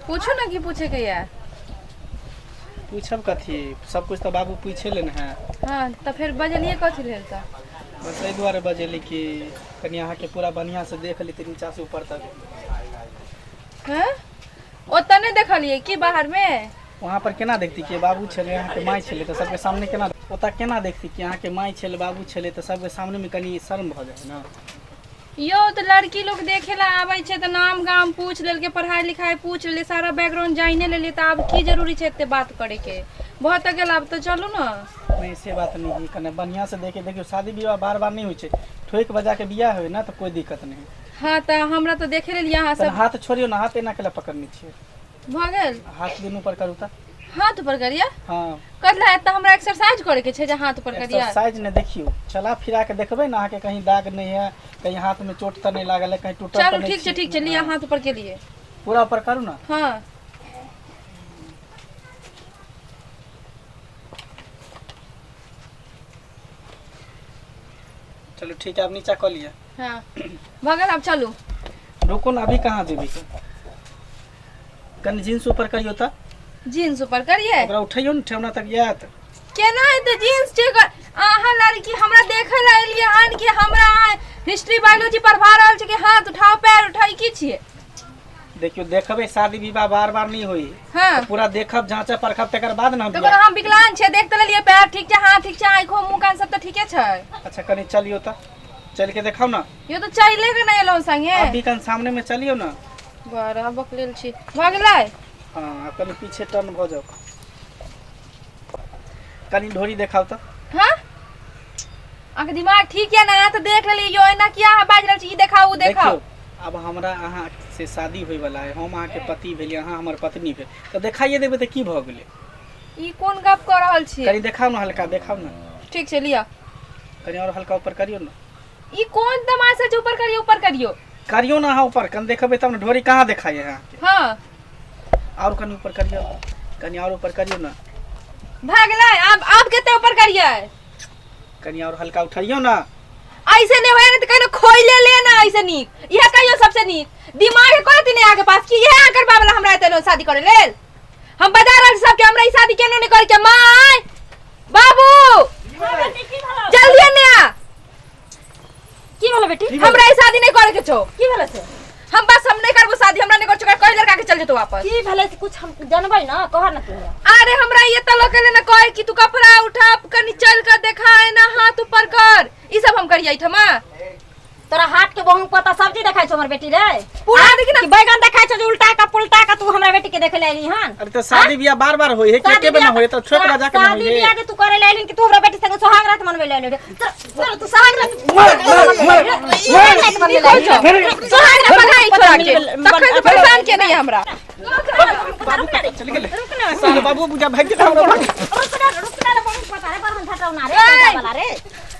पूछू ने की पूछे के या। पूछब कथी, सब कुछ तऽ बाबू पूछे लेने है। हाँ, तऽ फेर बजलियै कथी लेल तऽ? बस एहि दुआरे बजेली कि कनि अहाँके पूरा बढ़िआँ से देख लेती नीचा से ऊपर तक। हँ, ओतऽ नहि देखलियै की बाहर मे? वहाँ पर केना देखती कि बाबू छलै, अहाँके माय छलै, तऽ सबके सामने केना ओतऽ केना देखती कि अहाँके माय छलै, बाबू छलै, तऽ सबके सामनेमे कनि शर्म भऽ जाइ है ने। यौ, तऽ लड़की लोग देखे ला आबै छै तऽ नाम गाम पूछ लेलकै, पढ़ाई लिखाई पूछ लेलियै, सारा बैकग्राउंड जानिए लेलियै, तऽ आब की जरूरी छै एते बात करे के? भऽ तऽ गेल, आब तऽ चलू ने। नहि, से बात नहि है, कने बढ़िआँ से देखे। देखियौ, शादी विवाह बार बार नहि होइ छै। ठोकि बजा के बियाह होइ ने तऽ कोइ दिक्कत नहि। हाँ, तऽ हमरा तऽ देखे लेलियै अहाँ तहन सब। हाथ छोड़ियौ ने, हाथ एना केला पकड़ने छियै? भऽ गेल। हाथ दुनू पर करू तऽ। हाथ ऊपर करियै? हाँ। कथला एतऽ हमरा एक्सरसाइज करे के छै जे हाथ ऊपर करियै? एक्सरसाइज ने, देखियौ, चला फिरा के देखबै ने अहाँके, कहीं दाग नहि है, कहीं हाथ में चोट तऽ नहि लागल है, कहीं टूटल तऽ चलू नहि। ठीक छै, ठीक छै, लिअ, हाथ ऊपर केलियै। पूरा ऊपर करू ने। हाँ। चलू ठीक है, आब नीचा कऽ लिअ। हाँ, भऽ गेल, आब चलू। रुको ने, अभी कहाँ जेबै? कनि जींस ऊपर करियौ तऽ। जीन्स ऊपर करियै? ओकरा उठैयौ ने, ठेहुना तक जायत। केना हेतै? जीन्स छै अहाँ लड़की हमरा देखै लए एलियै हन कि हमरा हिस्ट्री बायोलॉजी पढ़वा रहल छै कि हाथ उठाओ, पैर उठाओ, ई की छियै? देखियौ, देखबै, शादी विवाह बार बार नहि होई। हाँ। तऽ पूरा देखब, जाँचब, परखब, तकर बाद ने हम तऽ बियाह। कोनो हम विकलांग छियै? देख तऽ लेलियै, पैर ठीक छै, हाथ ठीक छै, आँखो मुँह कान सब तऽ ठीके छै। अच्छा, कनि चलियौ तऽ, चलि के देखाउ ने। यो, तऽ चले के नहि एलहुँ संगे। अभी कनि सामने में चलियौ ने। बड़ा बकलेल छी। भऽ गेलै? हाँ, आब कनि पीछे टर्न भऽ जाउ, कनि ढोरी देखाउ तऽ। हाँ, अहाँके दिमाग ठीक यऽ ने? अहाँ तऽ देख लेलियै यो, एना किया अहाँ बाजि रहल छी, ई देखाउ, ओ देखाउ? देखियौ, आब हमरा अहाँ से शादी होय वाला है, हम अहाँके पति भेलियै, अहाँ हमर पत्नी भेल, तऽ देखाइए देबै तऽ की भऽ गेलै? ई कोन गप कऽ रहल छियै? कनि देखाउ ने, हल्का देखाउ ने। ठीक छै, लिअ। कनि आओर हल्का ऊपर करियौ ने। ई कोन तमाशा छै, ऊपर करियौ, ऊपर करियौ? करियौ ने अहाँ ऊपर, कनि देखबै तब ने, ढोरी कहाँ देखाइए अहाँके? हाँ। आओर कनि ऊपर करियौ, कनि आओर ऊपर करियौ ने। भए गेलै, आब आब कते ऊपर करियै? कनि आओर हल्का उठैयौ ने। ऐसे नहीं होया ने तऽ कहिनो खोइले ले ना, ऐसे नीक इहे कहियो सबसे नीक। दिमाग है कोई नहीं अहाँके पास कि इहे अहाँ करबा वाला हमरा एते शादी करे लेल? हम बता रहल छी सबके, हमरा ई शादी केनो नहीं करे के। माय, बाबू, जल्दी ने आ। की भेलो बेटी? हमरा ई शादी नहीं करे के छौ। की भेलो से? हम बस, हम नहीं करबो शादी, हमरा नहीं करे कोई लड़का के, चल जेतो वापस। की भेलै से कुछ हम जानबै ना, कह ना तू। अरे, हमरा ये तो लोग ने कहे कि तू कपड़ा उठा, कनी चल कर देखा, ना हाथ ऊपर कर, ई सब हम करियै ठमा? तोरा हाथ के बहु पता सब्जी देखाइ छौ हमर बेटी रे? पूरा देखी ना। कि बैगन देखाइ छौ जे उल्टा का पुल्टा का तू हमरा बेटी के देखे ले अइली हन? अरे, तऽ शादी बियाह बार बार होय है कि एके बेर ना होय? तऽ छोट राजा के ना शादी होय बियाह है। जे तू करे ले अइली कि तू हमरा बेटी संगे सोहाग रात मनबै ले अइली रे? चल चल, तू सोहाग रात मनबै ले अइली। सोहाग रात मनाई छोड़ा के तखन से परेशान के नहीं हमरा। बाबू कतऽ चलि गेलै? साले बाबू बुझा भागि गेलै हमरा। रुक ना, रुक ना रे, बहुत पता रे, बड़ झटौना रे, पैसा वाला रे।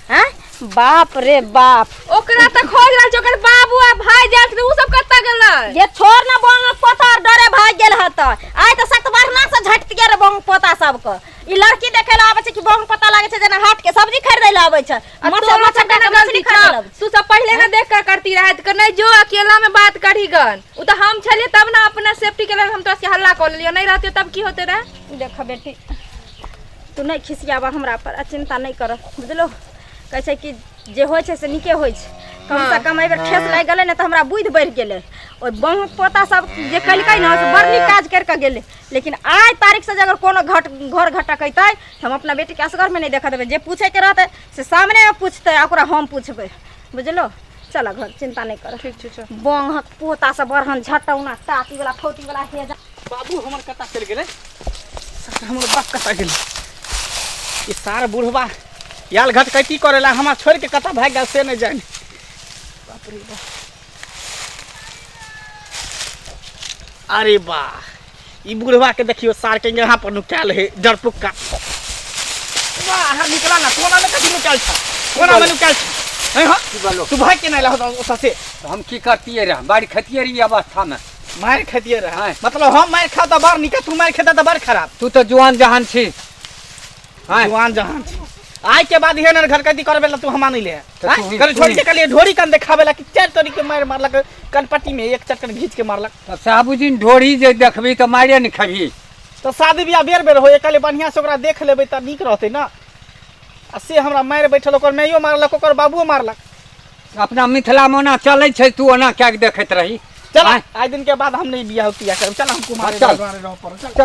हैं, बाप रे बाप! ओकरा तऽ खोज रहल छै, ओकर बाबू आ भाई जात, उ सब कतऽ गेलै? ये छोड़ ना, बोंग पोता और डरे भाग गेल हत। आइ तऽ सख्त बढ़ना से झटति रे बोंग पोता सबके। ई लड़की देखे ला आबै छै कि बोंग पोता लागे छै जेना हाट के सब्जी खरीदे ला आबै छै। आ मच्छर तोरा मच्छर सबके के ना मछली गलती खरीदे ला छौ। आबै छै। तू सब पहिले ना देख कर करती रहै तऽ नहीं जो अकेला में बात करही गन। उ तऽ हम छलियै तब ना अपना सेफ्टी के लेल हम तोरा से हल्ला कऽ लेलियै, नहीं रहतियै तब की होते रहे? देख बेटी, तू नहि खिसियाबऽ हमरा पर आ चिंता नहि कर, बुझलो? कहै छै कि जे होइ छै से नीके होइ छै। कम से कम एहि बेर ठेस लागि गेलै ने तऽ हमरा बुद्धि बढ़ि गेलै। ओहि बहु पोता सब जे केलकै ने से बड़ नीक काज करि कऽ गेलै, लेकिन आइ तारीखसँ जे अगर कोनो घट घर घटकेतै तऽ हम अपना बेटीके असगरमे नहि देखऽ देबै। जे पूछैके रहतै से सामनेमे पूछतै आ ओकरा हम पूछबै, बुझलो? चल घर, चिंता नहि कर। ठीक छै, चल। बंहक पोता सब बड़हन झटौना टाटी वाला फौती वाला हेजा। बाबू हमर कतऽ चलि गेलै? हमर बाप कतऽ गेलै? ई सार बुढ़बा याल घट की करै ला हमरा छोड़ि के कतऽ भागि गेल से नहि जानि। बाप रे बाप! अरे वाह, ई बुढ़वा के देखियो, सार के यहाँ पर नुकायल है डरपुक्का। वाह, अहाँ निकला ना, कोना में कथी नुकायल छ, कोना में नुकायल छ? हैं? हाँ, की बोलो? तू भाग के नहीं ला ओतऽ से? तऽ हम की करतियै रह, बाढ़ि खतियै रही अवस्थामे। मारि खेतियै रहे? हाँ। मतलब हम मारि खाउ तऽ बड़ नीक, तू मारि खेता तऽ बड़ खराब। तू तऽ जुआन जहान छी। हाँ। जुआन जहान छी। आइ के बाद एहन एहन घरकैती करबे ला तू हम नहीं ले तऽ तू- कल छोड़ के कलिए ढोरी कन देखाबे ला कि चार तोरी के मार मारलक कनपट्टी में एक चटकन घींच के मारलक। तऽ साबुदिन ढोरी जे देखबी तऽ मारे ने खेबही। तऽ शादी बियाह बेर बेर होय, कहलिए बढ़िया से ओकरा देख लेबै तऽ नीक रहतै ना। आ से हमरा मारि बैठल, ओकर माइयो मारलक, ओकर बाबुओ मारलक। अपना मिथिला मे ओना चलै छै, तू ओना कए के देखैत रही। चल आँय। आइ दिन के बाद हम नहीं बियाह तियाह करब। चल हम कुमारे चल। दुआरे रह पड़ल। चल। चल।